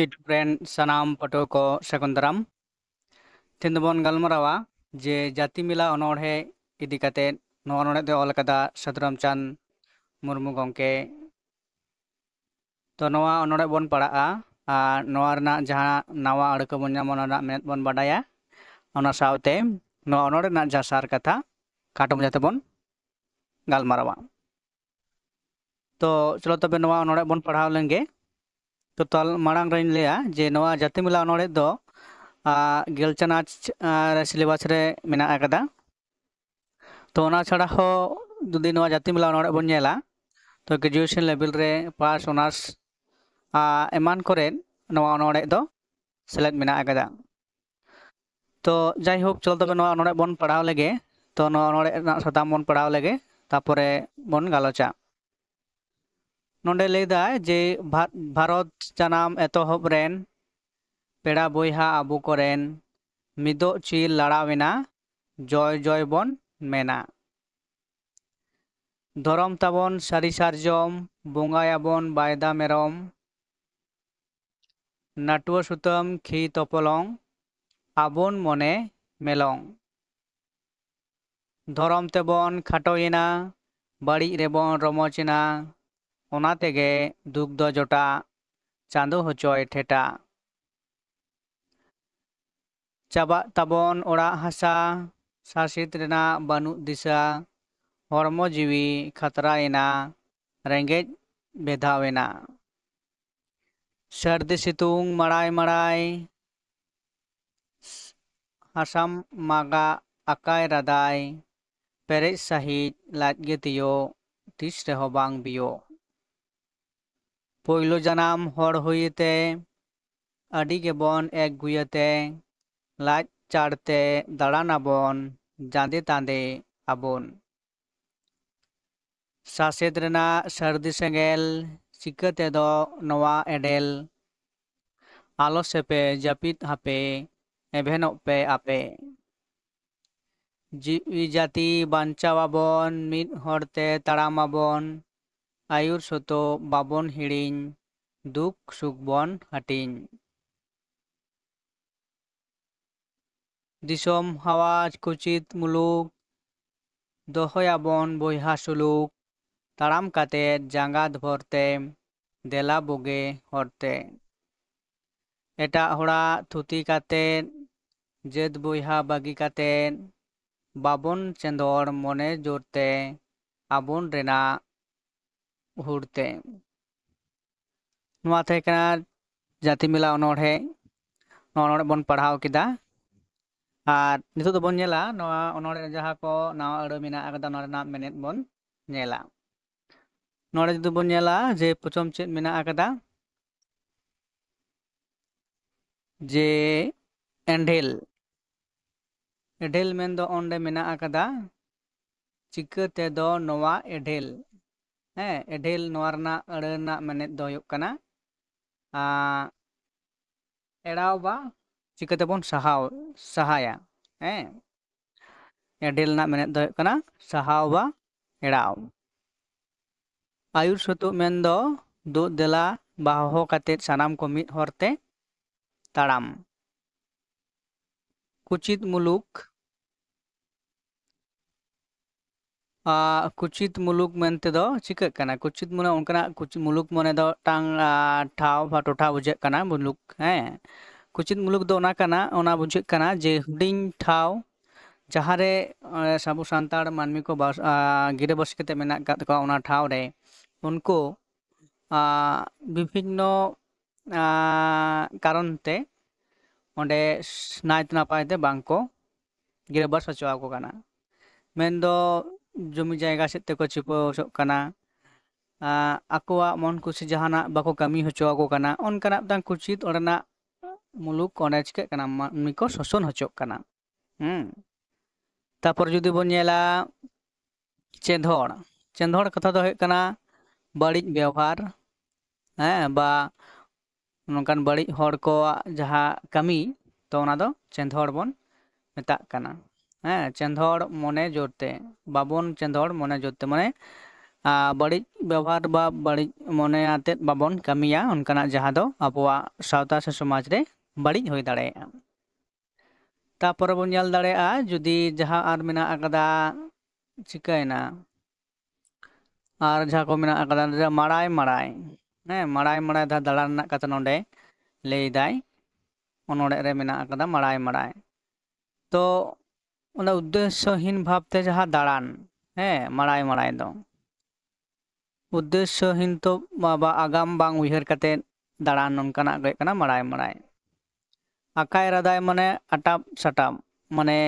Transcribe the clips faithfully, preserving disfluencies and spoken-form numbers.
ᱤᱴ friend ᱥᱟᱱᱟᱢ ᱯᱟᱹᱴᱷᱩᱣᱟᱹ ᱠᱚ ᱥᱟᱹᱜᱩᱱ ᱫᱟᱨᱟᱢ᱾ ᱛᱮᱦᱮᱧ ᱫᱚᱵᱚᱱ ᱜᱟᱞᱢᱟᱨᱟᱣᱟ ᱡᱮ ᱡᱟᱹᱛᱤ ᱢᱮᱞᱟ ᱚᱱᱚᱬᱦᱮ ᱤᱫᱤ ᱠᱟᱛᱮ᱾ ᱱᱚᱣᱟ ᱚᱱᱚᱬᱦᱮ ᱫᱚ ᱚᱞ ᱟᱠᱟᱫᱟ ᱥᱟᱹᱫᱷᱩ ᱨᱟᱢᱪᱟᱸᱫᱽ ᱢᱩᱨᱢᱩ ᱜᱚᱢᱠᱮ᱾ ᱛᱚ ᱱᱚᱣᱟ ᱚᱱᱚᱬᱦᱮ ᱵᱚᱱ ᱯᱟᱲᱦᱟᱜᱼᱟ ᱟᱨ ᱱᱚᱣᱟ ᱨᱮᱱᱟᱜ ᱡᱟᱦᱟᱸ ᱱᱟᱣᱟ ᱟᱹᱲᱟᱹ ᱠᱚᱵᱚᱱ ᱧᱟᱢᱟ ᱚᱱᱟ ᱨᱮᱱᱟᱜ ᱢᱮᱱᱮᱫ ᱵᱚᱱ ᱵᱟᱰᱟᱭᱟ᱾ ᱚᱱᱟ ᱥᱟᱶᱛᱮ ᱱᱚᱣᱟ ᱚᱱᱚᱬᱦᱮ ᱨᱮᱱᱟᱜ ᱡᱟᱦᱟᱸ ᱥᱟᱨ ᱠᱟᱛᱷᱟ ᱠᱷᱟᱴᱚ ᱢᱟᱪᱷᱟ ᱛᱮᱵᱚᱱ ᱜᱟᱞᱢᱟᱨᱟᱣᱟ᱾ ᱛᱚ ᱪᱚᱞᱚ ᱛᱚᱵᱮ ᱱᱚᱣᱟ ᱚᱱᱚᱬᱦᱮ ᱵᱚᱱ ᱯᱟᱲᱦᱟᱣ ᱞᱮᱱᱜᱮ᱾ ᱛᱚ ᱛᱟᱞ ᱢᱟᱲᱟᱝ ᱨᱮᱧ ᱞᱟᱹᱭᱟ ᱡᱮ ᱱᱚᱣᱟ ᱡᱟᱹᱛᱤ ᱢᱮᱞᱟ ᱚᱱᱚᱬᱦᱮ ᱫᱚ ᱟᱨ ᱜᱮᱞ ᱪᱟᱱᱟᱪ ᱟᱨ ᱥᱤᱞᱮᱵᱟᱥ ᱨᱮ ᱢᱮᱱᱟᱜ ᱟᱠᱟᱫᱟ᱾ ᱛᱚ ᱚᱱᱟ ᱪᱷᱟᱲᱟ ᱦᱚᱸ ᱡᱩᱫᱤ ᱱᱚᱣᱟ ᱡᱟᱹᱛᱤ ᱢᱮᱞᱟ ᱚᱱᱚᱬᱦᱮ ᱵᱚᱱ ᱧᱮᱞᱟ, ᱛᱚ ᱜᱨᱮᱡᱩᱭᱮᱥᱚᱱ ᱞᱮᱵᱮᱞ ᱨᱮ ᱯᱟᱥ, ᱚᱱᱟᱨᱥ ᱟᱨ ᱮᱢᱟᱱ ᱠᱚᱨᱮ ᱱᱚᱣᱟ ᱚᱱᱚᱬᱦᱮ ᱫᱚ ᱥᱮᱞᱮᱫ ᱢᱮᱱᱟᱜ ᱟᱠᱟᱫᱟ᱾ ᱛᱚ ᱡᱟᱭᱦᱳᱠ, ᱪᱚᱞᱚ ᱛᱚᱵᱮ ᱱᱚᱣᱟ ᱚᱱᱚᱬᱦᱮ ᱵᱚᱱ ᱯᱟᱲᱦᱟᱣ ᱞᱮᱜᱮ᱾ ᱛᱚ ᱱᱚᱣᱟ ᱚᱱᱚᱬᱦᱮ ᱨᱮᱱᱟᱜ ᱥᱟᱛᱟᱢ ᱵᱚᱱ ᱯᱟᱲᱦᱟᱣ ᱞᱮᱜᱮ, ᱛᱟᱯᱚᱨᱮ ᱵᱚᱱ ᱜᱟᱞᱚᱪᱟ᱾ ᱱᱚᱰᱮ ᱞᱟᱹᱭᱫᱟᱭ ᱡᱮ ᱵᱷᱟ- ᱵᱷᱟᱨᱚᱛ ᱡᱟᱱᱟᱢ ᱮᱛᱚᱦᱚᱵ ᱨᱮᱱ ᱯᱮᱲᱟ ᱵᱚᱭᱦᱟ ᱟᱵᱚ ᱠᱚᱨᱮᱱ ᱢᱤᱫᱚᱜ ᱪᱤᱨ ᱞᱟᱲᱟᱣ ᱮᱱᱟ, ᱡᱚᱭ ᱡᱚᱭ ᱵᱚᱱ ᱢᱮᱱᱟ᱾ ᱫᱷᱚᱨᱚᱢ ᱛᱟᱵᱚᱱ ᱥᱟᱹᱨᱤ ᱥᱟᱨᱡᱚᱢ, ᱵᱚᱸᱜᱟᱭᱟᱵᱚᱱ ᱵᱟᱭᱫᱟ ᱢᱮᱨᱚᱢ᱾ ᱱᱟᱹᱴᱩᱣᱟᱹ ᱥᱩᱛᱟᱹᱢ ᱠᱷᱤ ᱛᱚᱯᱚᱞᱚᱝ, ᱟᱵᱚᱱ ᱢᱚᱱᱮ ᱢᱮᱞᱚᱝ᱾ ᱫᱷᱚᱨᱚᱢ ᱛᱮᱵᱚᱱ ᱠᱷᱟᱴᱚᱭᱮᱱᱟ, ᱵᱟᱹᱲᱤᱡ ᱨᱮᱵᱚᱱ ᱨᱚᱢᱚᱡᱽ ᱮᱱᱟ᱾ ᱚᱱᱟ ᱛᱮᱜᱮ ᱫᱩᱠ ᱫᱚ ᱡᱚᱴᱟ, ᱪᱟᱸᱫᱚ ᱦᱚᱪᱚᱭ ᱴᱷᱮᱴᱟ᱾ ᱪᱟᱵᱟᱜ ᱛᱟᱵᱚᱱ ᱚᱲᱟᱜ ᱦᱟᱥᱟ, ᱥᱟᱥᱮᱛ ᱨᱮᱱᱟᱜ ᱵᱟᱹᱱᱩᱜ ᱫᱤᱥᱟᱹ᱾ ᱦᱚᱲᱢᱚ ᱡᱤᱣᱤ ᱠᱷᱟᱛᱨᱟᱭᱮᱱᱟ, ᱨᱮᱸᱜᱮᱡ ᱵᱮᱫᱷᱟᱣᱮᱱᱟ᱾ ᱥᱟᱹᱨᱫᱤ ᱥᱤᱛᱩᱝ ᱢᱟᱲᱟᱭ ᱢᱟᱲᱟᱭ, ᱦᱟᱥᱟᱢ ᱢᱟᱜᱟ ᱟᱠᱟᱭ ᱨᱟᱫᱟᱭ, ᱯᱮᱨᱮᱡ ᱥᱟᱺᱦᱤᱡ ᱞᱟᱡ ᱜᱮ ᱛᱤᱭᱳᱜ, ᱛᱤᱥ ᱨᱮᱦᱚᱸ ᱵᱟᱝ ᱵᱤᱭᱳᱜ᱾ ᱯᱳᱭᱞᱳ ᱡᱟᱱᱟᱢ ᱦᱚᱲ ᱦᱩᱭᱛᱮ, ᱟᱹᱰᱤ ᱜᱮᱵᱚᱱ ᱮᱠ ᱜᱩᱭᱟᱹᱛᱮ, ᱞᱟᱡ ᱪᱟᱲᱛᱮ ᱫᱟᱬᱟᱱᱟᱵᱚᱱ, ᱡᱟᱸᱫᱮ ᱛᱟᱸᱫᱮ ᱟᱵᱚᱱ᱾ ᱥᱟᱥᱮᱛ ᱨᱮᱱᱟᱜ ᱥᱟᱹᱨᱫᱤ ᱥᱮᱸᱜᱮᱞ, ᱪᱤᱠᱟᱹ ᱛᱮᱫᱚ ᱱᱚᱣᱟ ᱮᱰᱮᱞ? ᱟᱞᱚ ᱥᱮᱯᱮ ᱡᱟᱹᱯᱤᱫ ᱦᱟᱯᱮ, ᱮᱵᱷᱮᱱᱚᱜ ᱯᱮ ᱟᱯᱮ᱾ ᱡᱤᱣᱤ ᱡᱟᱹᱛᱤ ᱵᱟᱧᱪᱟᱣ ᱟᱵᱚᱱ, ᱢᱤᱫ ᱦᱚᱲᱛᱮ ᱛᱟᱲᱟᱢ ᱟᱵᱚᱱ, ᱟᱹᱭᱩᱨ ᱥᱩᱛᱩᱜ ᱵᱟᱵᱚᱱ ᱦᱤᱲᱤᱧ, ᱫᱩᱠ ᱥᱩᱠ ᱵᱚᱱ ᱦᱟᱹᱴᱤᱧ᱾ ᱫᱤᱥᱚᱢ ᱦᱟᱣᱟ ᱠᱩᱪᱤᱛ ᱢᱩᱞᱩᱠ, ᱫᱚᱦᱚᱭᱟᱵᱚᱱ ᱵᱚᱭᱦᱟ ᱥᱩᱞᱩᱠ, ᱛᱟᱲᱟᱢ ᱠᱟᱛᱮ ᱡᱟᱸᱜᱟ ᱫᱷᱚᱨ ᱛᱮ, ᱫᱮᱞᱟ ᱵᱚᱜᱮ ᱦᱚᱨ ᱛᱮ᱾ ᱮᱴᱟᱜ ᱦᱚᱲᱟᱜ ᱛᱷᱩᱛᱤ ᱠᱟᱛᱮ, ᱡᱟᱹᱛ ᱵᱚᱭᱦᱟ ᱵᱟᱹᱜᱤ ᱠᱟᱛᱮ, ᱵᱟᱵᱚᱱ ᱪᱮᱸᱫᱚᱲ ᱢᱚᱱᱮ ᱡᱳᱨ ᱛᱮ, ᱟᱵᱚᱱ ᱨᱮᱱᱟᱜ ᱦᱩᱲ ᱛᱮ᱾ ᱱᱚᱣᱟ ᱛᱟᱦᱮᱸ ᱠᱟᱱᱟ ᱡᱟᱹᱛᱤ ᱢᱮᱞᱟ ᱚᱱᱚᱬᱦᱮ᱾ ᱱᱚᱣᱟ ᱚᱱᱚᱬᱦᱮ ᱵᱚᱱ ᱯᱟᱲᱦᱟᱣ ᱠᱮᱫᱟ᱾ ᱟᱨ ᱱᱤᱛᱚᱜ ᱫᱚᱵᱚᱱ ᱧᱮᱞᱟ ᱱᱚᱣᱟ ᱚᱱᱚᱬᱦᱮ ᱨᱮ ᱡᱟᱦᱟᱸ ᱠᱚ ᱱᱟᱣᱟ ᱟᱹᱲᱟᱹ ᱢᱮᱱᱟᱜ ᱟᱠᱟᱫᱟ, ᱚᱱᱟ ᱨᱮᱱᱟᱜ ᱢᱮᱱᱮᱫ ᱵᱚᱱ ᱧᱮᱞᱟ᱾ ᱱᱚᱰᱮ ᱡᱩᱫᱤ ᱵᱚᱱ ᱧᱮᱞᱟ ᱡᱮ ᱯᱨᱚᱛᱷᱚᱢ ᱪᱮᱫ ᱢᱮᱱᱟᱜ ᱟᱠᱟᱫᱟ, ᱡᱮ ᱮᱰᱷᱮᱞ᱾ ᱮᱰᱷᱮᱞ ᱢᱮᱱᱫᱚ ᱚᱸᱰᱮ ᱢᱮᱱᱟᱜ ᱟᱠᱟᱫᱟ, ᱪᱤᱠᱟᱹ ᱛᱮᱫᱚ ᱱᱚᱣᱟ ᱮᱰᱷᱮᱞ? ᱦᱮᱸ, ᱮᱰᱷᱮᱞ ᱱᱚᱣᱟ ᱨᱮᱱᱟᱜ ᱟᱹᱲᱟᱹ ᱨᱮᱱᱟᱜ ᱢᱮᱱᱮᱫ ᱫᱚ ᱦᱩᱭᱩᱜ ᱠᱟᱱᱟ, ᱟᱸ, ᱮᱲᱟᱣ ᱵᱟ ᱪᱤᱠᱟᱹ ᱛᱮᱵᱚᱱ ᱥᱟᱦᱟᱣ, ᱥᱟᱦᱟᱭᱟ? ᱦᱮᱸ, ᱮᱰᱷᱮᱞ ᱨᱮᱱᱟᱜ ᱢᱮᱱᱮᱫ ᱫᱚ ᱦᱩᱭᱩᱜ ᱠᱟᱱᱟ ᱥᱟᱦᱟᱣ ᱵᱟ ᱮᱲᱟᱣ᱾ ᱟᱹᱭᱩᱨ ᱥᱩᱛᱩᱜ ᱢᱮᱱᱫᱚ ᱫᱩᱜ ᱫᱮᱞᱟ ᱵᱟ ᱦᱚᱦᱚ ᱠᱟᱛᱮᱫ ᱥᱟᱱᱟᱢ ᱠᱚ ᱢᱤᱫ ᱦᱚᱨ ᱛᱮ ᱛᱟᱲᱟᱢ᱾ ᱠᱩᱪᱤᱛ ᱢᱩᱞᱩᱠ, ᱟᱸ, ᱠᱩᱪᱤᱛ ᱢᱩᱞᱩᱠ ᱢᱮᱱᱛᱮ ᱫᱚ ᱪᱤᱠᱟᱹᱜ ᱠᱟᱱᱟ? ᱠᱩᱪᱤᱛ ᱢᱚᱱᱮ ᱚᱱᱠᱟᱱᱟᱜ ᱠᱩᱪ-, ᱢᱩᱞᱩᱠ ᱢᱚᱱᱮ ᱫᱚ ᱢᱤᱫᱴᱟᱝ, ᱟᱸ, ᱴᱷᱟᱶ ᱵᱟ ᱴᱚᱴᱷᱟ ᱵᱩᱡᱷᱟᱹᱜ ᱠᱟᱱᱟ, ᱢᱩᱞᱩᱠ, ᱦᱮᱸ᱾ ᱠᱩᱪᱤᱛ ᱢᱩᱞᱩᱠ ᱫᱚ ᱚᱱᱟ ᱠᱟᱱᱟ, ᱚᱱᱟ ᱵᱩᱡᱷᱟᱹᱜ ᱠᱟᱱᱟ ᱡᱮ ᱦᱩᱰᱤᱧ ᱴᱷᱟᱶ ᱡᱟᱦᱟᱸ ᱨᱮ, ᱮᱸ, ᱟᱵᱚ ᱥᱟᱱᱛᱟᱲ ᱢᱟᱹᱱᱢᱤ ᱠᱚ ᱵᱟᱥ-, ᱟᱸ, ᱜᱤᱨᱟᱹᱵᱟᱹᱥᱤ ᱠᱟᱛᱮ ᱢᱮᱱᱟᱜ ᱟᱠᱟᱫ ᱠᱚᱣᱟ, ᱚᱱᱟ ᱴᱷᱟᱶ ᱨᱮ ᱩᱱᱠᱩ, ᱟᱸ, ᱵᱤᱵᱷᱤᱱᱱᱚ, ᱟᱸ, ᱠᱟᱨᱚᱱ ᱛᱮ ᱚᱸᱰᱮ ᱱᱟᱭᱛᱮ ᱱᱟᱯᱟᱭ ᱛᱮ ᱵᱟᱝ ᱠᱚ ᱜᱤᱨᱟᱹᱵᱟᱥ ᱦᱚᱪᱚ ᱟᱠᱚ ᱠᱟᱱᱟ᱾ ᱢᱮᱱᱫᱚ ᱡᱚᱢᱤ ᱡᱟᱭᱜᱟ ᱥᱮᱫ ᱛᱮᱠᱚ ᱪᱷᱤᱯᱟᱹᱣ ᱦᱚᱪᱚᱜ ᱠᱟᱱᱟ᱾ ᱟᱸ, ᱟᱠᱚᱣᱟᱜ ᱢᱚᱱ ᱠᱩᱥᱤ ᱡᱟᱦᱟᱱᱟᱜ ᱵᱟᱠᱚ ᱠᱟᱹᱢᱤ ᱦᱚᱪᱚ ᱟᱠᱚ ᱠᱟᱱᱟ, ᱚᱱᱠᱟᱱᱟᱜ ᱢᱤᱫᱴᱟᱝ ᱠᱩᱪᱤᱛ ᱚᱸᱰᱮᱱᱟᱜ ᱢᱩᱞᱩᱠ ᱚᱸᱰᱮ ᱪᱤᱠᱟᱹᱜ ᱠᱟᱱᱟ, ᱢᱟᱹᱱᱢᱤ ᱠᱚ ᱥᱳᱥᱳᱱ ᱦᱚᱪᱚᱜ ᱠᱟᱱᱟ᱾ ᱦᱩᱸ᱾ ᱛᱟᱯᱚᱨ ᱡᱩᱫᱤ ᱵᱚᱱ ᱧᱮᱞᱟ ᱪᱮᱸᱫᱷᱚᱲ, ᱪᱮᱸᱫᱷᱚᱲ ᱠᱟᱛᱷᱟ ᱫᱚ ᱦᱩᱭᱩᱜ ᱠᱟᱱᱟ ᱵᱟᱹᱲᱤᱡ ᱵᱮᱣᱦᱟᱨ, ᱦᱮᱸ, ᱵᱟ ᱱᱚᱝᱠᱟᱱ ᱵᱟᱹᱲᱤᱡ ᱦᱚᱲ ᱠᱚᱣᱟᱜ ᱡᱟᱦᱟᱸ ᱠᱟᱹᱢᱤ, ᱛᱚ ᱚᱱᱟ ᱫᱚ ᱪᱮᱸᱫᱷᱚᱲ ᱵᱚᱱ ᱢᱮᱛᱟᱜ ᱠᱟᱱᱟ᱾ ᱦᱮᱸ, ᱪᱮᱸᱫᱷᱚᱲ ᱢᱚᱱᱮ ᱡᱳᱨ ᱛᱮ, ᱵᱟᱵᱚᱱ ᱪᱮᱸᱫᱷᱚᱲ ᱢᱚᱱᱮ ᱡᱳᱨ ᱛᱮ, ᱢᱟᱱᱮ ᱟᱨ ᱵᱟᱹᱲᱤᱡ ᱵᱮᱵᱚᱦᱟᱨ ᱵᱟ ᱵᱟᱹᱲᱤᱡ ᱢᱚᱱᱮ ᱟᱛᱮᱫ ᱵᱟᱵᱚᱱ ᱠᱟᱹᱢᱤᱭᱟ ᱚᱱᱠᱟᱱᱟᱜ, ᱡᱟᱦᱟᱸ ᱫᱚ ᱟᱵᱚᱣᱟᱜ ᱥᱟᱶᱛᱟ ᱥᱮ ᱥᱚᱢᱟᱡᱽ ᱨᱮ ᱵᱟᱹᱲᱤᱡ ᱦᱩᱭ ᱫᱟᱲᱮᱭᱟᱜᱼᱟ᱾ ᱛᱟᱯᱚᱨᱮ ᱵᱚᱱ ᱧᱮᱞ ᱫᱟᱲᱮᱭᱟᱜᱼᱟ, ᱡᱩᱫᱤ ᱡᱟᱦᱟᱸ ᱟᱨ ᱢᱮᱱᱟᱜ ᱟᱠᱟᱫᱟ, ᱪᱤᱠᱟᱹᱭᱮᱱᱟ, ᱟᱨ ᱡᱟᱦᱟᱸ ᱠᱚ ᱢᱮᱱᱟᱜ ᱟᱠᱟᱫᱟ ᱱᱚᱰᱮ ᱢᱟᱲᱟᱭ ᱢᱟᱲᱟᱭ, ᱦᱮᱸ, ᱢᱟᱲᱟᱭ ᱢᱟᱲᱟᱭ ᱫᱷᱟᱣ ᱫᱟᱬᱟᱱ ᱨᱮᱱᱟᱜ ᱠᱟᱛᱷᱟ ᱱᱚᱰᱮ ᱞᱟᱹᱭ ᱫᱟᱭ, ᱚᱱᱚᱲᱦᱮ ᱨᱮ ᱢᱮᱱᱟᱜ ᱟᱠᱟᱫᱟ ᱢᱟᱲᱟᱭ ᱢᱟᱲᱟᱭ᱾ ᱛᱚ ᱚᱱᱟ ᱩᱫᱽᱫᱮᱥᱥᱚᱦᱤᱱ ᱵᱷᱟᱵᱽᱛᱮ ᱡᱟᱦᱟᱸ ᱫᱟᱬᱟᱱ, ᱦᱮᱸ, ᱢᱟᱲᱟᱭ ᱢᱟᱲᱟᱭ ᱫᱚ ᱩᱫᱽᱫᱮᱥᱥᱚᱦᱤᱱ ᱛᱚ ᱵᱟ ᱟᱜᱟᱢ ᱵᱟᱝ ᱩᱭᱦᱟᱹᱨ ᱠᱟᱛᱮ ᱫᱟᱬᱟᱱ, ᱱᱚᱝᱠᱟᱱᱟᱜ ᱜᱮ ᱦᱩᱭᱩᱜ ᱠᱟᱱᱟ ᱢᱟᱲᱟᱭ ᱢᱟᱲᱟᱭ᱾ ᱟᱠᱟᱭ ᱨᱟᱫᱟᱭ ᱢᱟᱱᱮ ᱟᱴᱟᱯ ᱥᱟᱴᱟᱯ, ᱢᱟᱱᱮ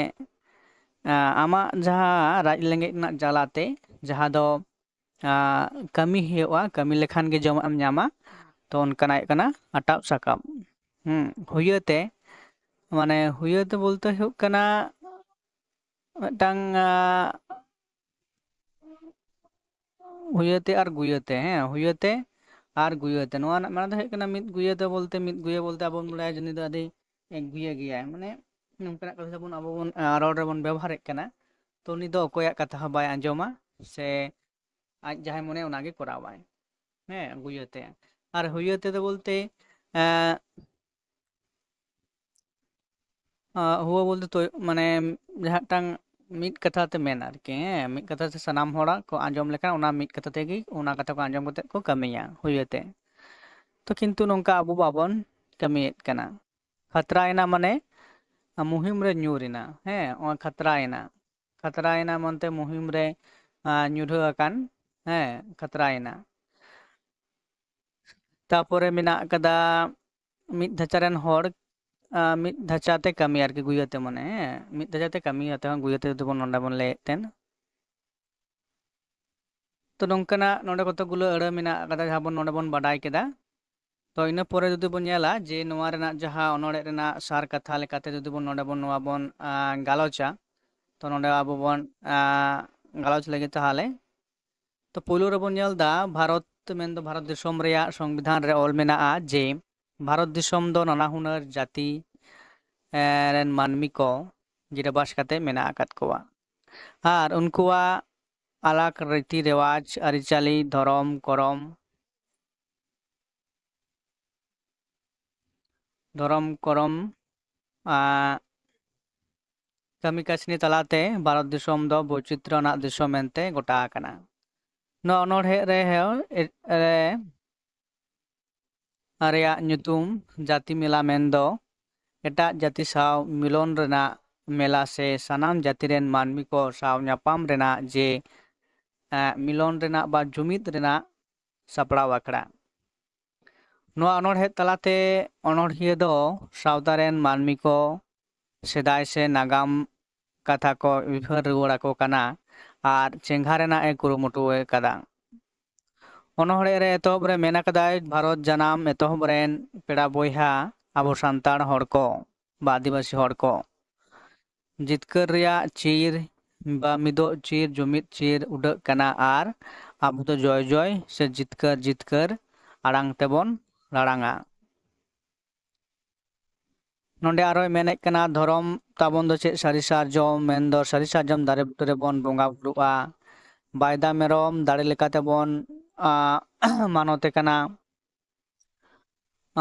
ᱟᱸ, ᱟᱢᱟᱜ ᱡᱟᱦᱟᱸ ᱨᱟᱡᱽ ᱞᱮᱸᱜᱮᱡ ᱨᱮᱱᱟᱜ ᱡᱟᱞᱟᱛᱮ ᱡᱟᱦᱟᱸ ᱫᱚ ᱟᱸ, ᱠᱟᱹᱢᱤ ᱦᱩᱭᱩᱜᱼᱟ, ᱠᱟᱹᱢᱤ ᱞᱮᱠᱷᱟᱱ ᱜᱮ ᱡᱚᱢᱟᱜ ᱮᱢ ᱧᱟᱢᱟ, ᱛᱚ ᱚᱱᱠᱟᱱᱟᱜ ᱦᱩᱭᱩᱜ ᱠᱟᱱᱟ ᱟᱴᱟᱯ ᱥᱟᱠᱟᱯ᱾ ᱦᱩᱸ, ᱦᱩᱭᱟᱹᱛᱮ, ᱢᱟᱱᱮ ᱦᱩᱭᱟᱹᱛᱮ ᱵᱚᱞᱛᱮ ᱦᱩᱭᱩᱜ ᱠᱟᱱᱟ ᱢᱤᱫᱴᱟᱝ ᱟᱸ, ᱦᱩᱭᱟᱹᱛᱮ ᱟᱨ ᱜᱩᱭᱟᱹᱛᱮ, ᱦᱮᱸ, ᱦᱩᱭᱟᱹᱛᱮ ᱟᱨ ᱜᱩᱭᱟᱹᱛᱮ᱾ ᱱᱚᱣᱟ ᱨᱮᱱᱟᱜ ᱢᱟᱱᱮ ᱫᱚ ᱦᱩᱭᱩᱜ ᱠᱟᱱᱟ ᱢᱤᱫ ᱜᱩᱭᱟᱹ ᱫᱚ ᱵᱚᱞᱛᱮ, ᱢᱤᱫ ᱜᱩᱭᱟᱹ ᱵᱚᱞᱛᱮ ᱟᱵᱚ ᱵᱚᱱ ᱵᱟᱲᱟᱭᱟ ᱡᱮ ᱩᱱᱤ ᱫᱚ ᱟᱹᱰᱤ ᱜᱩᱭᱟᱹ ᱜᱮᱭᱟᱭ, ᱢᱟᱱᱮ ᱱᱚᱝᱠᱟᱱᱟᱜ ᱠᱟᱛᱷᱟ ᱵᱚᱱ ᱟᱵᱚ ᱵᱚᱱ ᱟᱸ, ᱨᱚᱲ ᱨᱮᱵᱚᱱ ᱵᱮᱵᱚᱦᱟᱨᱮᱫ ᱠᱟᱱᱟ᱾ ᱛᱚ ᱩᱱᱤ ᱫᱚ ᱚᱠᱚᱭᱟᱜ ᱠᱟᱛᱷᱟ ᱦᱚᱸ ᱵᱟᱭ ᱟᱸᱡᱚᱢᱟ, ᱥᱮ ᱟᱡ ᱡᱟᱦᱟᱸᱭ ᱢᱚᱱᱮᱭᱟ ᱚᱱᱟᱜᱮ ᱠᱚᱨᱟᱣᱟᱭ᱾ ᱦᱮᱸ, ᱜᱩᱭᱟᱹᱛᱮ᱾ ᱟᱨ ᱦᱩᱭᱟᱹᱛᱮ ᱫᱚ ᱵᱚᱞᱛᱮ ᱮᱸ, ᱟᱸ, ᱦᱩᱣᱟᱹ ᱵᱚᱞᱛᱮ ᱛᱚ, ᱢᱟᱱᱮ ᱡᱟᱦᱟᱸᱴᱟᱝ ᱢᱤᱫ ᱠᱟᱛᱷᱟ ᱛᱮ ᱢᱮᱱ ᱟᱨᱠᱤ, ᱦᱮᱸ, ᱢᱤᱫ ᱠᱟᱛᱷᱟ ᱛᱮ ᱥᱟᱱᱟᱢ ᱦᱚᱲᱟᱜ ᱠᱚ ᱟᱸᱡᱚᱢ ᱞᱮᱠᱷᱟᱱ ᱚᱱᱟ ᱢᱤᱫ ᱠᱟᱛᱷᱟ ᱛᱮᱜᱮ, ᱚᱱᱟ ᱠᱟᱛᱷᱟ ᱠᱚ ᱟᱸᱡᱚᱢ ᱠᱟᱛᱮ ᱠᱚ ᱠᱟᱹᱢᱤᱭᱟ ᱦᱩᱭᱟᱹᱛᱮ᱾ ᱛᱚ ᱠᱤᱱᱛᱩ ᱱᱚᱝᱠᱟ ᱟᱵᱚ ᱵᱟᱵᱚᱱ ᱠᱟᱹᱢᱤᱭᱮᱫ ᱠᱟᱱᱟ᱾ ᱠᱷᱟᱛᱨᱟᱭᱮᱱᱟ ᱢᱟᱱᱮ ᱢᱩᱦᱤᱢ ᱨᱮ ᱧᱩᱨ ᱮᱱᱟ, ᱦᱮᱸ, ᱱᱚᱜᱼᱚᱭ ᱠᱷᱟᱛᱨᱟᱭᱮᱱᱟ᱾ ᱠᱷᱟᱛᱨᱟᱭᱮᱱᱟ ᱢᱮᱱᱛᱮ ᱢᱩᱦᱤᱢ ᱨᱮ ᱟᱸ, ᱧᱩᱨᱦᱟᱹ ᱟᱠᱟᱱ, ᱦᱮᱸ, ᱠᱷᱟᱛᱨᱟᱭᱮᱱᱟ᱾ ᱛᱟᱯᱚᱨᱮ ᱢᱮᱱᱟᱜ ᱟᱠᱟᱫᱟ ᱢᱤᱫ ᱫᱷᱟᱪᱟ ᱨᱮᱱ ᱦᱚᱲ, ᱟᱸ, ᱢᱤᱫ ᱫᱷᱟᱪᱟ ᱛᱮ ᱠᱟᱹᱢᱤ ᱟᱨᱠᱤ, ᱜᱩᱭᱟᱹᱛᱮ ᱢᱟᱱᱮ, ᱦᱮᱸ, ᱢᱤᱫ ᱫᱷᱟᱪᱟ ᱛᱮ ᱠᱟᱹᱢᱤ ᱠᱟᱛᱮ ᱦᱚᱸ ᱜᱩᱭᱟᱹᱛᱮ ᱡᱩᱫᱤ ᱵᱚᱱ ᱱᱚᱰᱮ ᱵᱚᱱ ᱞᱟᱹᱭᱮᱫ ᱛᱮᱱ᱾ ᱛᱚ ᱱᱚᱝᱠᱟᱱᱟᱜ ᱱᱚᱰᱮ ᱠᱚᱛᱚᱠ ᱜᱩᱞᱟᱹ ᱟᱹᱲᱟᱹ ᱢᱮᱱᱟᱜ ᱟᱠᱟᱫᱟ ᱡᱟᱦᱟᱸ ᱵᱚᱱ ᱱᱚᱰᱮ ᱵᱚᱱ ᱵᱟᱰᱟᱭ ᱠᱮᱫᱟ᱾ ᱛᱚ ᱤᱱᱟᱹ ᱯᱚᱨᱮ ᱡᱩᱫᱤ ᱵᱚᱱ ᱧᱮᱞᱟ ᱡᱮ ᱱᱚᱣᱟ ᱨᱮᱱᱟᱜ ᱡᱟᱦᱟᱸ ᱚᱱᱚᱲᱦᱮ ᱨᱮᱱᱟᱜ ᱥᱟᱨ ᱠᱟᱛᱷᱟ ᱞᱮᱠᱟᱛᱮ ᱡᱩᱫᱤ ᱵᱚᱱ ᱱᱚᱰᱮ ᱵᱚᱱ ᱱᱚᱣᱟ ᱵᱚᱱ, ᱟᱸ, ᱜᱟᱞᱚᱪᱟ, ᱛᱚ ᱱᱚᱰᱮ ᱟᱵᱚ ᱵᱚᱱ, ᱟᱸ, ᱜᱟᱞᱚᱪ ᱞᱟᱹᱜᱤᱫ ᱛᱟᱦᱚᱞᱮ᱾ ᱛᱚ ᱯᱳᱭᱞᱳ ᱨᱮᱵᱚᱱ ᱧᱮᱞ ᱮᱫᱟ ᱵᱷᱟᱨᱚᱛ, ᱢᱮᱱᱫᱚ ᱵᱷᱟᱨᱚᱛ ᱫᱤᱥᱚᱢ ᱨᱮᱭᱟᱜ ᱥᱚᱝᱵᱤᱫᱷᱟᱱ ᱨᱮ ᱚᱞ ᱢᱮᱱᱟᱜᱼᱟ ᱡᱮ ᱵᱷᱟᱨᱚᱛ ᱫᱤᱥᱚᱢ ᱫᱚ ᱱᱟᱱᱟ ᱦᱩᱱᱟᱹᱨ ᱡᱟᱹᱛᱤ, ᱮᱸ, ᱨᱮᱱ ᱢᱟᱹᱱᱢᱤ ᱠᱚ ᱜᱤᱨᱟᱹᱵᱟᱥ ᱠᱟᱛᱮ ᱢᱮᱱᱟᱜ ᱟᱠᱟᱫ ᱠᱚᱣᱟ᱾ ᱟᱨ ᱩᱱᱠᱩᱣᱟᱜ ᱟᱞᱟᱜᱽ ᱨᱤᱛᱤ ᱨᱮᱣᱟᱡᱽ, ᱟᱹᱨᱤᱪᱟᱹᱞᱤ, ᱫᱷᱚᱨᱚᱢ, ᱠᱚᱨᱚᱢ, ᱫᱷᱚᱨᱚᱢ, ᱠᱚᱨᱚᱢ, ᱟᱸ, ᱠᱟᱹᱢᱤ ᱠᱟᱹᱥᱱᱤ ᱛᱟᱞᱟᱛᱮ ᱵᱷᱟᱨᱚᱛ ᱫᱤᱥᱚᱢ ᱫᱚ ᱵᱳᱭᱪᱤᱛᱨᱚ ᱟᱱᱟᱜ ᱫᱤᱥᱚᱢ ᱢᱮᱱᱛᱮ ᱜᱚᱴᱟ ᱟᱠᱟᱱᱟ᱾ ᱱᱚᱣᱟ ᱚᱱᱚᱬᱦᱮ ᱨᱮ, ᱨᱮ ᱨᱮᱭᱟᱜ ᱧᱩᱛᱩᱢ ᱡᱟᱹᱛᱤ ᱢᱮᱞᱟ ᱢᱮᱱᱫᱚ ᱮᱴᱟᱜ ᱡᱟᱹᱛᱤ ᱥᱟᱶ ᱢᱤᱞᱚᱱ ᱨᱮᱱᱟᱜ ᱢᱮᱞᱟ ᱥᱮ ᱥᱟᱱᱟᱢ ᱡᱟᱹᱛᱤ ᱨᱮᱱ ᱢᱟᱹᱱᱢᱤ ᱠᱚ ᱥᱟᱶ ᱧᱟᱯᱟᱢ ᱨᱮᱱᱟᱜ ᱡᱮ, ᱮᱸ, ᱢᱤᱞᱚᱱ ᱨᱮᱱᱟᱜ ᱵᱟ ᱡᱩᱢᱤᱫ ᱨᱮᱱᱟᱜ ᱥᱟᱯᱲᱟᱣ ᱟᱠᱷᱲᱟ᱾ ᱱᱚᱣᱟ ᱚᱱᱚᱬᱦᱮ ᱛᱟᱞᱟᱛᱮ ᱚᱱᱚᱬᱦᱤᱭᱟᱹ ᱫᱚ ᱥᱟᱶᱛᱟ ᱨᱮᱱ ᱢᱟᱹᱱᱢᱤ ᱠᱚ ᱥᱮᱫᱟᱭ ᱥᱮ ᱱᱟᱜᱟᱢ ᱠᱟᱛᱷᱟ ᱠᱚ ᱩᱭᱦᱟᱹᱨ ᱨᱩᱣᱟᱹᱲ ᱟᱠᱚ ᱠᱟᱱᱟ ᱟᱨ ᱪᱮᱸᱜᱷᱟ ᱨᱮᱱᱟᱜ ᱮ ᱠᱩᱨᱩᱢᱩᱴᱩ ᱟᱠᱟᱫᱟ᱾ ᱚᱱᱚᱬᱦᱮ ᱨᱮ ᱮᱛᱚᱦᱚᱵ ᱨᱮ ᱢᱮᱱ ᱟᱠᱟᱫᱟᱭ, ᱵᱷᱟᱨᱚᱛ ᱡᱟᱱᱟᱢ ᱮᱛᱚᱦᱚᱵ ᱨᱮᱱ ᱯᱮᱲᱟ ᱵᱚᱭᱦᱟ ᱟᱵᱚ ᱥᱟᱱᱛᱟᱲ ᱦᱚᱲ ᱠᱚ ᱵᱟ ᱟᱹᱫᱤᱵᱟᱹᱥᱤ ᱦᱚᱲ ᱠᱚ, ᱡᱤᱛᱠᱟᱹᱨ ᱨᱮᱭᱟᱜ ᱪᱤᱨ ᱵᱟ ᱢᱤᱫᱚᱜ ᱪᱤᱨ, ᱡᱩᱢᱤᱫ ᱪᱤᱨ ᱩᱰᱟᱹᱜ ᱠᱟᱱᱟ ᱟᱨ ᱟᱵᱚ ᱫᱚ ᱡᱚᱭ ᱡᱚᱭ ᱥᱮ ᱡᱤᱛᱠᱟᱹᱨ ᱡᱤᱛᱠᱟᱹᱨ ᱟᱲᱟᱝ ᱛᱮᱵᱚᱱ ᱨᱟᱲᱟᱝᱟ᱾ ᱱᱚᱰᱮ ᱟᱨᱚᱭ ᱢᱮᱱᱮᱫ ᱠᱟᱱᱟ, ᱫᱷᱚᱨᱚᱢ ᱛᱟᱵᱚᱱ ᱫᱚ ᱪᱮᱫ? ᱥᱟᱹᱨᱤ ᱥᱟᱨᱡᱚᱢ, ᱢᱮᱱᱫᱚ ᱥᱟᱹᱨᱤ ᱥᱟᱨᱡᱚᱢ ᱫᱟᱨᱮ ᱵᱩᱴᱟᱹ ᱨᱮᱵᱚᱱ ᱵᱚᱸᱜᱟ ᱵᱩᱨᱩᱜᱼᱟ᱾ ᱵᱟᱭᱫᱟ ᱢᱮᱨᱚᱢ ᱫᱟᱲᱮ ᱞᱮᱠᱟ ᱛᱮᱵᱚᱱ, ᱟᱸ, ᱢᱟᱱᱚᱛᱮ ᱠᱟᱱᱟ᱾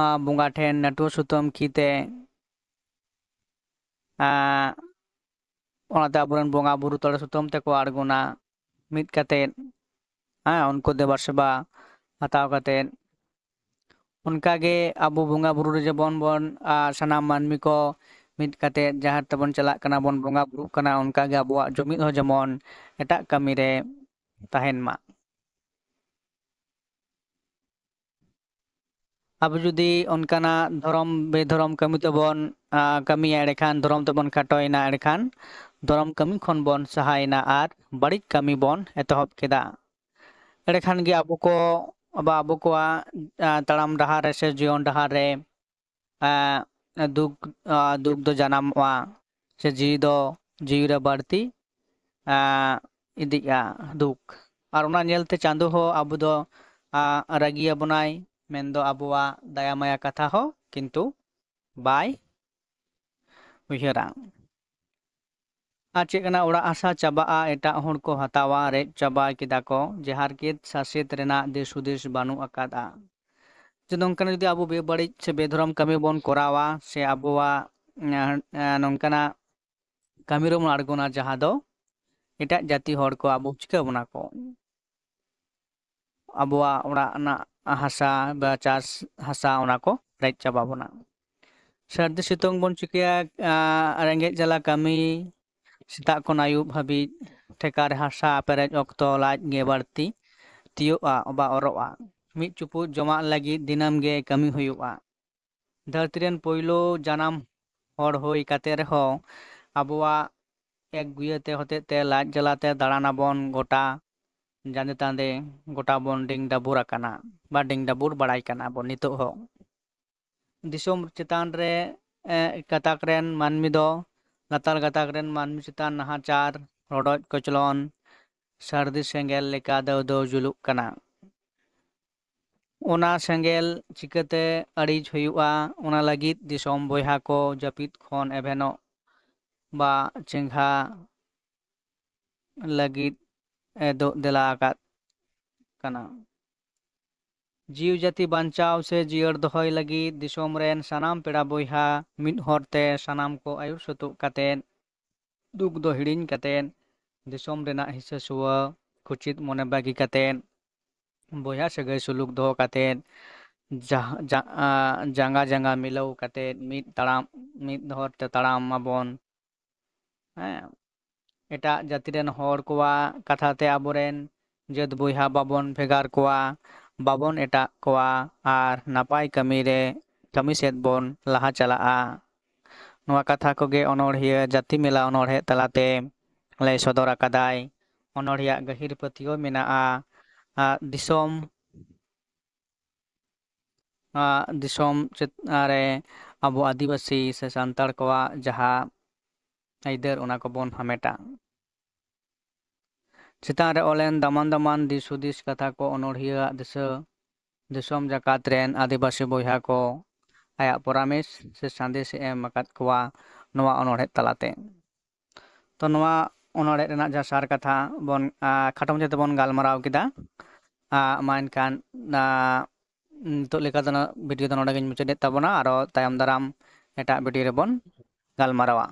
ᱟᱸ, ᱵᱚᱸᱜᱟ ᱴᱷᱮᱱ ᱱᱟᱹᱴᱩᱣᱟᱹ ᱥᱩᱛᱟᱹᱢ ᱠᱤ ᱛᱮ, ᱟᱸ, ᱚᱱᱟᱛᱮ ᱟᱵᱚᱨᱮᱱ ᱵᱚᱸᱜᱟ ᱵᱩᱨᱩ ᱛᱚᱲᱮ ᱥᱩᱛᱟᱹᱢ ᱛᱮᱠᱚ ᱟᱬᱜᱚᱱᱟ᱾ ᱢᱤᱫ ᱠᱟᱛᱮᱫ, ᱦᱮᱸ, ᱩᱱᱠᱩ ᱫᱮᱵᱟ ᱥᱮᱵᱟ ᱦᱟᱛᱟᱣ ᱠᱟᱛᱮᱫ, ᱚᱱᱠᱟᱜᱮ ᱟᱵᱚ ᱵᱚᱸᱜᱟ ᱵᱩᱨᱩ ᱨᱮ ᱡᱮᱢᱚᱱ ᱵᱚᱱ, ᱟᱸ, ᱥᱟᱱᱟᱢ ᱢᱟᱹᱱᱢᱤ ᱠᱚ ᱢᱤᱫ ᱠᱟᱛᱮᱫ ᱡᱟᱦᱮᱨ ᱛᱮᱵᱚᱱ ᱪᱟᱞᱟᱜ ᱠᱟᱱᱟ, ᱵᱚᱱ ᱵᱚᱸᱜᱟ ᱵᱩᱨᱩᱜ ᱠᱟᱱᱟ, ᱚᱱᱠᱟᱜᱮ ᱟᱵᱚᱣᱟᱜ ᱡᱩᱢᱤᱫ ᱦᱚᱸ ᱡᱮᱢᱚᱱ ᱮᱴᱟᱜ ᱠᱟᱹᱢᱤ ᱨᱮ ᱛᱟᱦᱮᱱ ᱢᱟ᱾ ᱟᱵᱚ ᱡᱩᱫᱤ ᱚᱱᱠᱟᱱᱟᱜ ᱫᱷᱚᱨᱚᱢ ᱵᱮᱫᱷᱚᱨᱚᱢ ᱠᱟᱹᱢᱤ ᱛᱮᱵᱚᱱ, ᱟᱸ, ᱠᱟᱹᱢᱤᱭᱟ, ᱮᱸᱰᱮᱠᱷᱟᱱ ᱫᱷᱚᱨᱚᱢ ᱛᱮᱵᱚᱱ ᱠᱷᱟᱴᱚᱭᱮᱱᱟ, ᱮᱸᱰᱮᱠᱷᱟᱱ ᱫᱷᱚᱨᱚᱢ ᱠᱟᱹᱢᱤ ᱠᱷᱚᱱ ᱵᱚᱱ ᱥᱟᱦᱟᱭᱮᱱᱟ ᱟᱨ ᱵᱟᱹᱲᱤᱡ ᱠᱟᱹᱢᱤ ᱵᱚᱱ ᱮᱛᱚᱦᱚᱵ ᱠᱮᱫᱟ᱾ ᱮᱸᱰᱮᱠᱷᱟᱱ ᱜᱮ ᱟᱵᱚ ᱠᱚ, ᱟᱵᱚ, ᱟᱵᱚ ᱠᱚᱣᱟᱜ, ᱟᱸ, ᱛᱟᱲᱟᱢ ᱰᱟᱦᱟᱨ ᱨᱮ ᱥᱮ ᱡᱤᱭᱚᱱ ᱰᱟᱦᱟᱨ ᱨᱮ, ᱟᱸ, ᱫᱩᱠ, ᱟᱸ, ᱫᱩᱠ ᱫᱚ ᱡᱟᱱᱟᱢᱚᱜᱼᱟ, ᱥᱮ ᱡᱤᱣᱤ ᱫᱚ, ᱡᱤᱣᱤ ᱨᱮ ᱵᱟᱹᱲᱛᱤ, ᱟᱸ, ᱤᱫᱤᱜᱼᱟ ᱫᱩᱠ᱾ ᱟᱨ ᱚᱱᱟ ᱧᱮᱞᱛᱮ ᱪᱟᱸᱫᱚ ᱦᱚᱸ ᱟᱵᱚ ᱫᱚ, ᱟᱸ, ᱨᱟᱹᱜᱤ ᱟᱵᱚᱱᱟᱭ, ᱢᱮᱱᱫᱚ ᱟᱵᱚᱣᱟᱜ ᱫᱟᱭᱟ ᱢᱟᱭᱟ ᱠᱟᱛᱷᱟ ᱦᱚᱸ ᱠᱤᱱᱛᱩ ᱵᱟᱭ ᱩᱭᱦᱟᱹᱨᱟ᱾ ᱟᱨ ᱪᱮᱫ ᱠᱟᱱᱟ, ᱚᱲᱟᱜ ᱦᱟᱥᱟ ᱪᱟᱵᱟᱜᱼᱟ, ᱮᱴᱟᱜ ᱦᱚᱲ ᱠᱚ ᱦᱟᱛᱟᱣᱟ, ᱨᱮᱡ ᱪᱟᱵᱟ ᱠᱮᱫᱟ ᱠᱚ, ᱡᱮ ᱦᱟᱨᱠᱮᱛ ᱥᱟᱥᱮᱛ ᱨᱮᱱᱟᱜ ᱫᱤᱥ ᱦᱩᱫᱤᱥ ᱵᱟᱹᱱᱩᱜ ᱟᱠᱟᱫᱼᱟ᱾ ᱡᱮ ᱱᱚᱝᱠᱟᱱᱟᱜ ᱡᱩᱫᱤ ᱟᱵᱚ ᱵᱮᱵᱟᱹᱲᱤᱡ ᱥᱮ ᱵᱮᱫᱷᱚᱨᱚᱢ ᱠᱟᱹᱢᱤ ᱵᱚᱱ ᱠᱚᱨᱟᱣᱟ ᱥᱮ ᱟᱵᱚᱣᱟᱜ, ᱮᱸ, ᱮᱸ, ᱱᱚᱝᱠᱟᱱᱟᱜ ᱠᱟᱹᱢᱤ ᱨᱮᱵᱚᱱ ᱟᱬᱜᱚᱱᱟ ᱡᱟᱦᱟᱸ ᱫᱚ ᱮᱴᱟᱜ ᱡᱟᱹᱛᱤ ᱦᱚᱲ ᱠᱚ ᱟᱵᱚ ᱪᱤᱠᱟᱹ ᱵᱚᱱᱟ ᱠᱚ, ᱟᱵᱚᱣᱟᱜ ᱚᱲᱟᱜ ᱨᱮᱱᱟᱜ ᱦᱟᱥᱟ ᱵᱟ ᱪᱟᱥ ᱦᱟᱥᱟ ᱚᱱᱟ ᱠᱚ ᱨᱮᱡ ᱪᱟᱵᱟ ᱵᱚᱱᱟ᱾ ᱥᱟᱹᱨᱫᱤ ᱥᱤᱛᱩᱝ ᱵᱚᱱ ᱪᱤᱠᱟᱹᱭᱟ, ᱟᱸ, ᱨᱮᱸᱜᱮᱡ ᱡᱟᱞᱟ ᱠᱟᱹᱢᱤ, ᱥᱮᱛᱟᱜ ᱠᱷᱚᱱ ᱟᱹᱭᱩᱵ ᱦᱟᱹᱵᱤᱡ ᱴᱷᱮᱠᱟ ᱨᱮ ᱦᱟᱥᱟ ᱯᱮᱨᱮᱡ ᱚᱠᱛᱚ ᱞᱟᱡ ᱜᱮ ᱵᱟᱹᱲᱛᱤ ᱛᱤᱭᱳᱜᱼᱟ ᱵᱟ ᱚᱨᱚᱜᱼᱟ᱾ ᱢᱤᱫ ᱪᱩᱯᱩᱫ ᱡᱚᱢᱟᱜ ᱞᱟᱹᱜᱤᱫ ᱫᱤᱱᱟᱹᱢ ᱜᱮ ᱠᱟᱹᱢᱤ ᱦᱩᱭᱩᱜᱼᱟ᱾ ᱫᱷᱟᱹᱨᱛᱤ ᱨᱮᱱ ᱯᱳᱭᱞᱳ ᱡᱟᱱᱟᱢ ᱦᱚᱲ ᱦᱩᱭ ᱠᱟᱛᱮ ᱨᱮᱦᱚᱸ ᱟᱵᱚᱣᱟᱜ ᱮᱠ ᱜᱩᱭᱟᱹᱛᱮ ᱦᱚᱛᱮᱡ ᱛᱮ ᱞᱟᱡ ᱡᱟᱞᱟᱛᱮ ᱫᱟᱬᱟᱱᱟᱵᱚᱱ ᱜᱚᱴᱟ ᱡᱟᱸᱫᱮ ᱛᱟᱸᱫᱮ, ᱜᱚᱴᱟ ᱵᱚᱱ ᱰᱤᱝ ᱰᱟᱵᱩᱨ ᱟᱠᱟᱱᱟ ᱵᱟ ᱰᱤᱝ ᱰᱟᱵᱩᱨ ᱵᱟᱲᱟᱭ ᱠᱟᱱᱟ ᱵᱚᱱ ᱱᱤᱛᱚᱜ ᱦᱚᱸ᱾ ᱫᱤᱥᱚᱢ ᱪᱮᱛᱟᱱ ᱨᱮ, ᱮ, ᱜᱟᱛᱟᱠ ᱨᱮᱱ ᱢᱟᱹᱱᱢᱤ ᱫᱚ ᱞᱟᱛᱟᱨ ᱜᱟᱛᱟᱠ ᱨᱮᱱ ᱢᱟᱹᱱᱢᱤ ᱪᱮᱛᱟᱱ ᱱᱟᱦᱟᱪᱟᱨ, ᱨᱚᱰᱚᱡ ᱠᱚᱪᱞᱚᱱ, ᱥᱟᱹᱨᱫᱤ ᱥᱮᱸᱜᱮᱞ ᱞᱮᱠᱟ ᱫᱟᱹᱣ ᱫᱟᱹᱣ ᱡᱩᱞᱩᱜ ᱠᱟᱱᱟ᱾ ᱚᱱᱟ ᱥᱮᱸᱜᱮᱞ ᱪᱤᱠᱟᱹᱛᱮ ᱟᱹᱲᱤᱡ ᱦᱩᱭᱩᱜᱼᱟ, ᱚᱱᱟ ᱞᱟᱹᱜᱤᱫ ᱫᱤᱥᱚᱢ ᱵᱚᱭᱦᱟ ᱠᱚ ᱡᱟᱹᱯᱤᱫ ᱠᱷᱚᱱ ᱮᱵᱷᱮᱱᱚᱜ ᱵᱟ ᱪᱮᱸᱜᱷᱟ ᱞᱟᱹᱜᱤᱫ ᱮ ᱫᱳᱜ ᱫᱮᱞᱟ ᱟᱠᱟᱫ ᱠᱟᱱᱟ᱾ ᱡᱤᱣᱤ ᱡᱟᱹᱛᱤ ᱵᱟᱧᱪᱟᱣ ᱥᱮ ᱡᱤᱭᱟᱹᱲ ᱫᱚᱦᱚᱭ ᱞᱟᱹᱜᱤᱫ ᱫᱤᱥᱚᱢ ᱨᱮᱱ ᱥᱟᱱᱟᱢ ᱯᱮᱲᱟ ᱵᱚᱭᱦᱟ ᱢᱤᱫ ᱦᱚᱨ ᱛᱮ ᱥᱟᱱᱟᱢ ᱠᱚ ᱟᱹᱭᱩᱨ ᱥᱩᱛᱩᱜ ᱠᱟᱛᱮᱫ ᱫᱩᱠ ᱫᱚ ᱦᱤᱲᱤᱧ ᱠᱟᱛᱮᱫ, ᱫᱤᱥᱚᱢ ᱨᱮᱱᱟᱜ ᱦᱤᱥᱟᱹ ᱥᱩᱣᱟᱹ ᱠᱩᱪᱤᱛ ᱢᱚᱱᱮ ᱵᱟᱹᱜᱤ ᱠᱟᱛᱮᱫ, ᱵᱚᱭᱦᱟ ᱥᱟᱹᱜᱟᱹᱭ ᱥᱩᱞᱩᱠ ᱫᱚᱦᱚ ᱠᱟᱛᱮᱫ, ᱡᱟᱦᱟᱸ, ᱡᱟ-, ᱟ, ᱡᱟᱸᱜᱟ ᱡᱟᱸᱜᱟ ᱢᱤᱞᱟᱹᱣ ᱠᱟᱛᱮᱫ ᱢᱤᱫ ᱛᱟᱲᱟᱢ, ᱢᱤᱫ ᱦᱚᱨ ᱛᱮ ᱛᱟᱲᱟᱢ ᱢᱟᱵᱚᱱ᱾ ᱦᱮᱸ, ᱮᱴᱟᱜ ᱡᱟᱹᱛᱤ ᱨᱮᱱ ᱦᱚᱲ ᱠᱚᱣᱟᱜ ᱠᱟᱛᱷᱟ ᱛᱮ ᱟᱵᱚᱨᱮᱱ ᱡᱟᱹᱛ ᱵᱚᱭᱦᱟ ᱵᱟᱵᱚᱱ ᱵᱷᱮᱜᱟᱨ ᱠᱚᱣᱟ, ᱵᱟᱵᱚᱱ ᱮᱴᱟᱜ ᱠᱚᱣᱟ ᱟᱨ ᱱᱟᱯᱟᱭ ᱠᱟᱹᱢᱤ ᱨᱮ, ᱠᱟᱹᱢᱤ ᱥᱮᱫ ᱵᱚᱱ ᱞᱟᱦᱟ ᱪᱟᱞᱟᱜᱼᱟ᱾ ᱱᱚᱣᱟ ᱠᱟᱛᱷᱟ ᱠᱚᱜᱮ ᱚᱱᱚᱬᱦᱤᱭᱟᱹ ᱡᱟᱹᱛᱤ ᱢᱮᱞᱟ ᱚᱱᱚᱬᱦᱮ ᱛᱟᱞᱟᱛᱮ ᱞᱟᱹᱭ ᱥᱚᱫᱚᱨ ᱟᱠᱟᱫᱟᱭ᱾ ᱚᱱᱚᱬᱦᱤᱭᱟᱹ ᱜᱟᱹᱦᱤᱨ ᱯᱟᱹᱛᱭᱟᱹᱣ ᱢᱮᱱᱟᱜᱼᱟ, ᱟᱨ ᱫᱤᱥᱚᱢ, ᱟᱨ ᱫᱤᱥᱚᱢ ᱪᱮᱛ-, ᱨᱮ ᱟᱵᱚ ᱟᱹᱫᱤᱵᱟᱹᱥᱤ ᱥᱮ ᱥᱟᱱᱛᱟᱲ ᱠᱚᱣᱟᱜ ᱡᱟᱦᱟᱸ ᱟᱹᱭᱫᱟᱹᱨ, ᱚᱱᱟ ᱠᱚᱵᱚᱱ ᱦᱟᱢᱮᱴᱟ᱾ ᱪᱮᱛᱟᱱ ᱨᱮ ᱚᱞᱮᱱ ᱫᱟᱢᱟᱱ ᱫᱟᱢᱟᱱ ᱫᱤᱥ ᱦᱩᱫᱤᱥ ᱠᱟᱛᱷᱟ ᱠᱚ ᱚᱱᱚᱬᱦᱤᱭᱟᱹᱣᱟᱜ ᱫᱤᱥᱟᱹ, ᱫᱤᱥᱚᱢ ᱡᱟᱠᱟᱛ ᱨᱮᱱ ᱟᱹᱫᱤᱵᱟᱹᱥᱤ ᱵᱚᱭᱦᱟ ᱠᱚ ᱟᱭᱟᱜ ᱯᱚᱨᱟᱢᱮᱥ ᱥᱮ ᱥᱟᱸᱫᱮᱥ ᱮ ᱮᱢ ᱟᱠᱟᱫ ᱠᱚᱣᱟ ᱱᱚᱣᱟ ᱚᱱᱚᱬᱦᱮ ᱛᱟᱞᱟᱛᱮ᱾ ᱛᱚ ᱱᱚᱣᱟ ᱚᱱᱚᱲᱦᱮ ᱨᱮᱱᱟᱜ ᱡᱟᱦᱟᱸ ᱥᱟᱨ ᱠᱟᱛᱷᱟ ᱵᱚᱱ ᱟᱸ, ᱠᱷᱟᱴᱚ ᱢᱟᱪᱷᱟ ᱛᱮᱵᱚᱱ ᱜᱟᱞᱢᱟᱨᱟᱣ ᱠᱮᱫᱟ᱾ ᱟᱸ, ᱢᱟ ᱮᱱᱠᱷᱟᱱ ᱟᱸ, ᱱᱤᱛᱚᱜ ᱞᱮᱠᱟ ᱫᱚ ᱱᱚᱣᱟ ᱵᱷᱤᱰᱤᱭᱳ ᱫᱚ ᱱᱚᱰᱮ ᱜᱤᱧ ᱢᱩᱪᱟᱹᱫᱮᱫ ᱛᱟᱵᱚᱱᱟ᱾ ᱟᱨᱚ ᱛᱟᱭᱚᱢ ᱫᱟᱨᱟᱢ ᱮᱴᱟᱜ ᱵᱷᱤᱰᱤᱭᱳ ᱨᱮᱵᱚᱱ ᱜᱟᱞᱢᱟᱨᱟᱣᱟ᱾